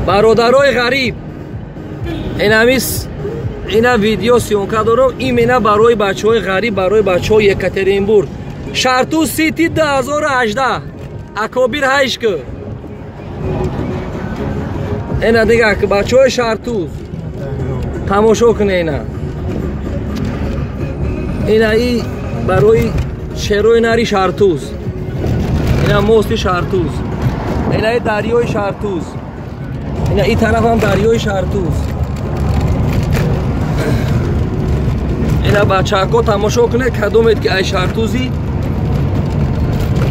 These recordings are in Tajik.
Бародарои ғариб, ина видео съёмка дорам именно барои бачаҳои ғариб, барои бачаҳои Екатеринбург. Шартуз Сити 2018 Акобир ҳайшкӯ. Ина дига бачаҳои Шартуз тамошо кунед ина. Ина и барои шерои нари Шартуз. Ина мости Шартуз. Ина и дарёи Шартуз. Ина и тарафам дарёи Шартуз. Ина бачаҳако тамошо кунед, кадомед ки ай Шартузи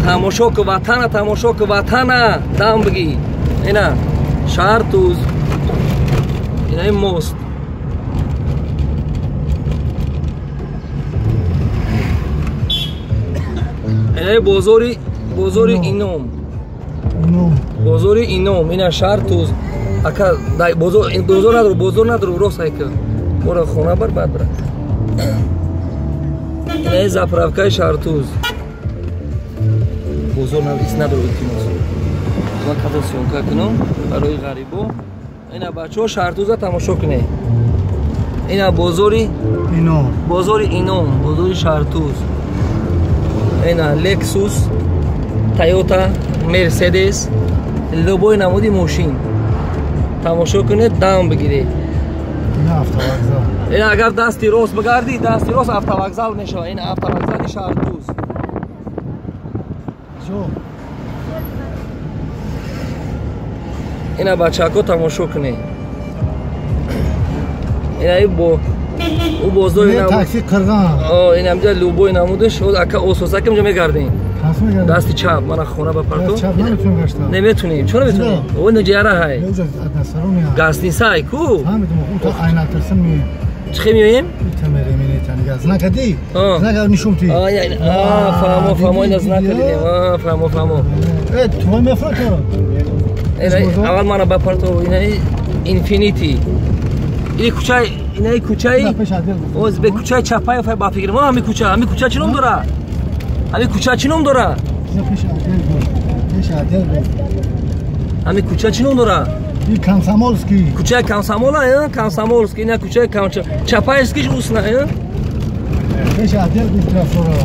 тамошо ку ватана, тамошо ку ватана, дам бигӣ. Ина Шартуз. Ина и мост. Ина бозори Ином. Бозори Ином, ина Шартуз. Ака дай бозор надор, бозор надор, рост айка. Ора хона бар баъд бира. Ина заправкаи Шартуз. Бозор надор, илтимос. Ман кадо съёмка кунам барои ғарибо. Ина бачаҳо Шартуза тамошо кунед. Ина бозори Ином. Бозори Ином, бозори Шартуз. Ина Lexus, Toyota, Mercedes, любой намуди мошин. Тамошо кунед, дам бигиред. Ина автовокзал. Ина агар дасти рост бигардӣ, дасти рост автовокзал мешавад. Ина автовокзали Шартуз. Ина бачаҳако тамошо кунед. Ина бо у бозори такси Қирғон. Ина ҳамҷа любой намудаш, ака ососа ки инҷа мегардем. Дасти чап, мана хона ба парто. Чап наметунем гашта. Наметунем. Чаро наметунем? О, ҷара ҳай. Гастниса ай ку? Фаҳмидум, у то айнатарсим ми. Чӣ меоем? Итамере минетан. Знака ди? Знака нишум ти. Фаҳмо, фаҳмо, ина знака дидем. Фаҳмо, фаҳмо. Э, ту мефрата. Ина аввал мана ба парто, ина Инфинити. Ини кӯчаи, ина кӯчаи. Оз бе кӯчаи чапаев ба фикр. Мо ҳами кӯча, ҳами кӯча чӣ ном дора? Ҳами кӯча чӣ ном дора? Ҳами кӯча чӣ ном дора? И Комсомольский. Кӯчаи Комсомола, Комсомольский, ина кӯчаи Чапаевскиш усна, Пеш отдел гуфт трафора.